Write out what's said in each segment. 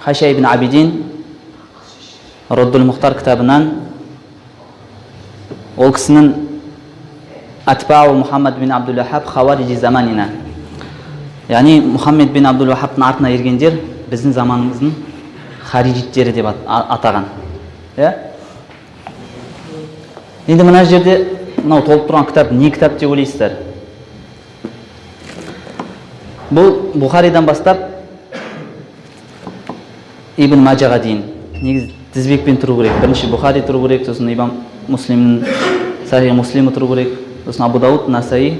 Хаша ибн Абидин Роддул Мухтар кітабынан, ол кісінің Атбау Мұхаммад бин Абдул Вахаб хавариджи заманина, яғни Мұхаммед бин Абдул Вахабтың артына ергендер біздің заманымыздың хариджиттері деп атаған. Иә? Енді мына жерде мынау толып тұрған кітап не кітап деп ойлайсыздар? Бұл Бұхаридан бастап Ибн Мажаға дейін. Негізі тізбекпен тұру керек. Бірінші Бұхари тұру керек, сосын Имам Муслимнің Сахих Муслимі тұру керек, сосын Абу Дауд, Насаи,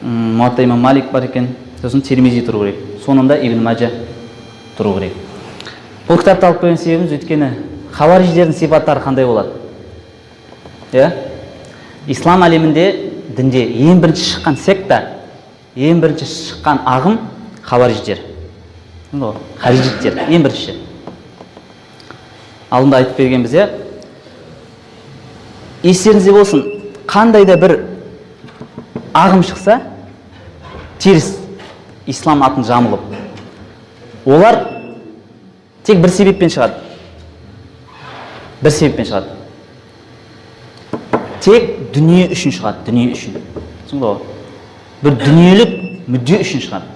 Муатта Имам Малик бар екен, сосын Тирмизи тұру керек. Соңында Ибн Мажа тұру керек. Бұл кітапты алып келген себебіміз, өйткені хаваридждердің сипаттары қандай болады? Иә? Ислам әлемінде, дінде ең бірінші шыққан секта, ең бірінші шыққан ағым хаваридждер. Хариджиттер ең бірінші. Алдында айтып бергенбіз, иә? Естеріңізде болсын, қандай да бір ағым шықса, теріс ислам атын жамылып, олар тек бір себеппен шығады. Бір себеппен шығады. Тек дүние үшін шығады, дүние үшін. Түсіндің ғой? Бір дүниелік мүдде үшін шығады.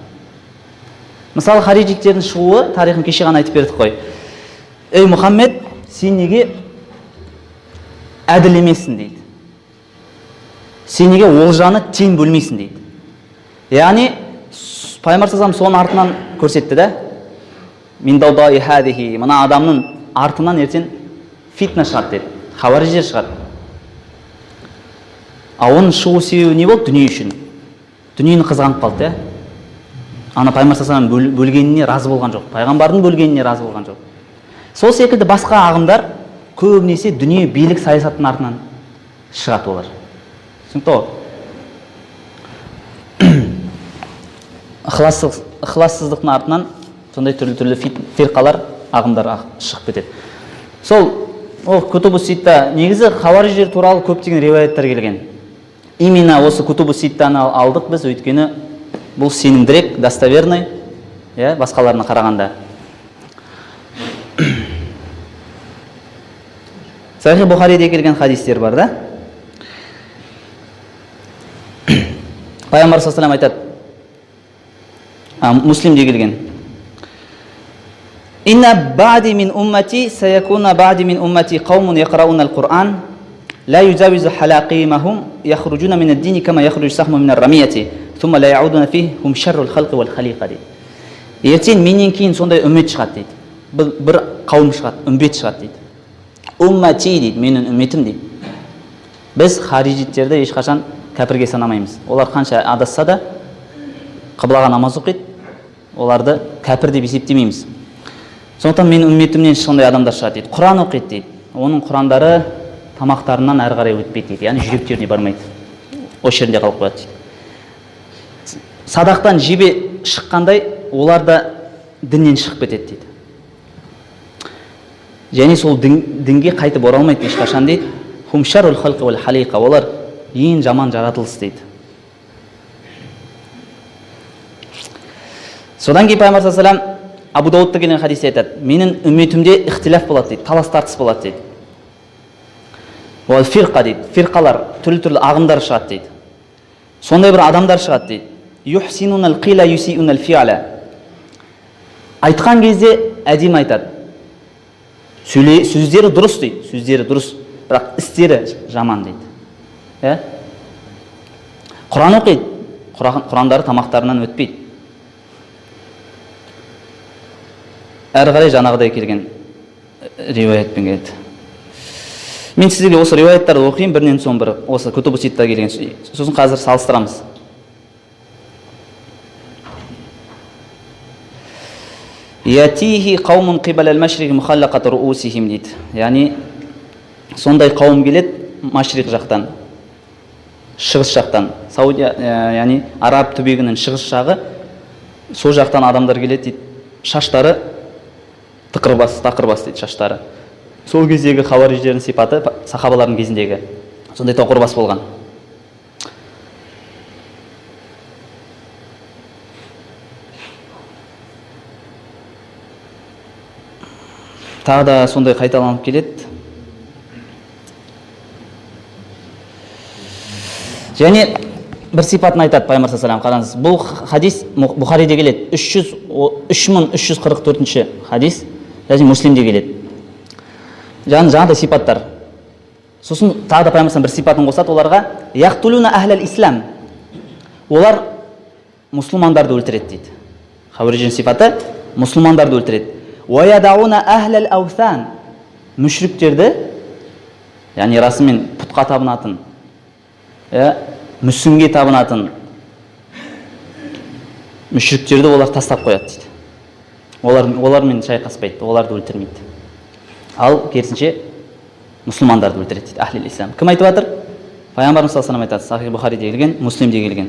Мысалы, хариджиттердің шығуы тарихын кеше ғана айтып бердік қой. Ей Мұхаммед, сен неге әділ емессің дейді. Сен неге олжаны тең бөлмейсің дейді. Яғни пайғамбар саллаллаху алейхи вассалам соның артынан көрсетті да. Мин даудаи хадихи, мына адамның артынан ертең фитна шығады деді. Хаваридждер шығады. А оның шығу себебі не болды? Дүние үшін. Дүниені қызғанып қалды, иә? Ана пайғамбар саллаллаху алейхи вассалам бөлгеніне разы болған жоқ. Пайғамбардың бөлгеніне разы болған жоқ. Сол секілді басқа ағымдар көбінесе дүние, билік, саясаттың артынан шығады олар. Түсінікті ғой? Ықылассыздықтың артынан сондай түрлі-түрлі фирқалар, ағымдар шығып кетеді. Сол ол Кутубу Ситта негізі хаваридждер туралы көптеген риwаяттар келген. Именно осы Кутубу Ситтаны алдық біз, өйткені бұл сенімдірек, достоверный, иә, басқаларына қарағанда. Сахих Бухариде келген хадистер бар да. Пайғамбар саллаллаху алейхи вассалам айтады, Муслимде келген. Инна ба'ди мин уммати саякуна ба'ди мин уммати қаумун яқрауна ал-Қур'ан ла юзавизу халақимахум яхружуна мин ад-дини кама яхружу сахму мин ар-рамияти сумма ла яудуна фих хум шаррул халқи вал халиқа дейді. Ертең менен кейін сондай үммет шығады дейді. Бір қауым шығады, үмбет шығады дейді. Уммати дейді, менің үмметім дейді. Біз хариджиттерді ешқашан кәпірге санамаймыз. Олар қанша адасса да қыблаға намаз оқиды, оларды кәпір деп есептемейміз. Сондықтан менің үмметімнен сондай адамдар шығады дейді. Құран оқиды дейді. Оның құрандары тамақтарынан әрі қарай өтпейді дейді. Яғни жүректеріне бармайды. Осы жерінде қалып қояды дейді. Садақтан жебе шыққандай олар да діннен шығып кетеді дейді. Және сол дінге қайтып оралмайды ешқашан дейді. Хум шаррул халқи уал халиқа. Олар ең жаман жаратылыс дейді. Содан кейін пайғамбар саллаллаху алейхи вассалам Абу Даудта келген хадисте айтады, менің үмметімде ихтилаф болады дейді, талас тартыс болады дейді. Ол фирқа дейді, фирқалар, түрлі-түрлі ағымдар шығады дейді. Сондай бір адамдар шығады дейді. Юхсинунал қила юсиунал фи'ла. Айтқан кезде әдемі айтады. Сөздері дұрыс дейді, сөздері дұрыс, бірақ істері жаман дейді. Иә? Құран оқиды, Құрандары тамақтарынан өтпейді. Әрі қарай жаңағыдай келген риwаятпен келеді. Мен сіздерге осы риwаяттарды оқиын, бірінен соң бірі, осы Кутубу Ситта келген. Сосын қазір салыстырамыз. Ятихи қаумун қибал әл-машриқи мухаллақат руусихим дейді. Яғни сондай қауым келеді машриқ жақтан, шығыс жақтан, Саудия, яғни араб түбегінің шығыс жағы, сол жақтан адамдар келеді дейді. Шаштары тықырбас, тақырбас дейді шаштары. Сол кездегі хаваридждердің сипаты сахабалардың кезіндегі сондай тоқырбас болған. Тағы да сондай қайталанып келеді. Және бір сипатын айтады пайғамбар саллаллаху алейхи вассалам. Қараңыз, бұл хадис Бұхариде келеді, 3344 хадис, және Муслимде келеді. Жаңағыдай сипаттар. Сосын тағы да пайғамбар бір сипатын қосады оларға: яқтулуна ахлал ислам, олар мұсылмандарды өлтіреді дейді. Хауаридждің сипаты мұсылмандарды өлтіреді. Уаядауна ахлал аусан, мүшриктерді, яғни расымен пұтқа табынатын, мүсінге табынатын мүшриктерді олар тастап қояды дейді. Олармен шайқаспайды, оларды өлтірмейді. Ал керісінше мұсылмандарды өлтіреді дейді, ахлил ислам. Кім айтып жатыр? Пайғамбарымыз саллаллаху алейхи вассалам айтады, Сахих Бұхариде келген, Муслимде келген.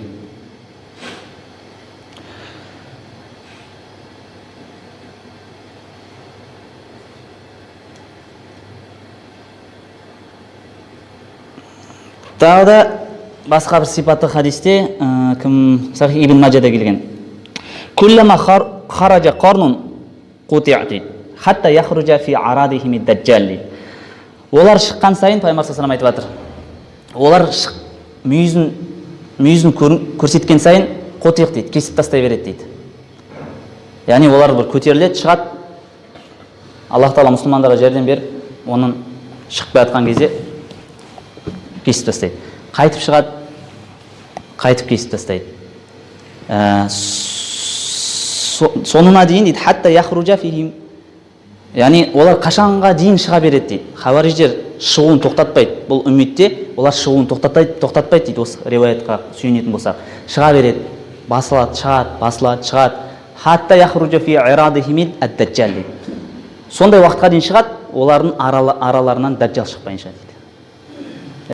Тағы да басқа бір сипатты хадисте, кім, Сахих Ибн Мажада келген. Куллама хаража қарнун қутиа дейді. Хатта яхружа фи арадихими даджал дейді. Олар шыққан сайын, пайғамбар саллаллаху алейхи вассалам айтып жатыр, олар мүйізін көрсеткен сайын қутиқ дейді, кесіп тастай береді дейді. Яғни олар бір көтеріледі, шығады. Аллах тағала мұсылмандарға жәрдем беріп, оның шығып бара жатқан кезде кесіп тастайды. Қайтып шығады, қайтып кесіп тастайды. Соңына дейін дейді, хатта яхружа фихим, яғни олар қашанға дейін шыға береді дейді. Хавариждер шығуын тоқтатпайды. Бұл үмметте олар шығуын тоқтатпайды дейді, осы риуаятқа сүйенетін болсақ. Шыға береді, басылады, шығады, басылады, шығады. Хатта яхружа фи ирадихим ад-даджал дейді. Сондай уақытқа дейін шығады, олардың араларынан даджал шықпайынша дейді.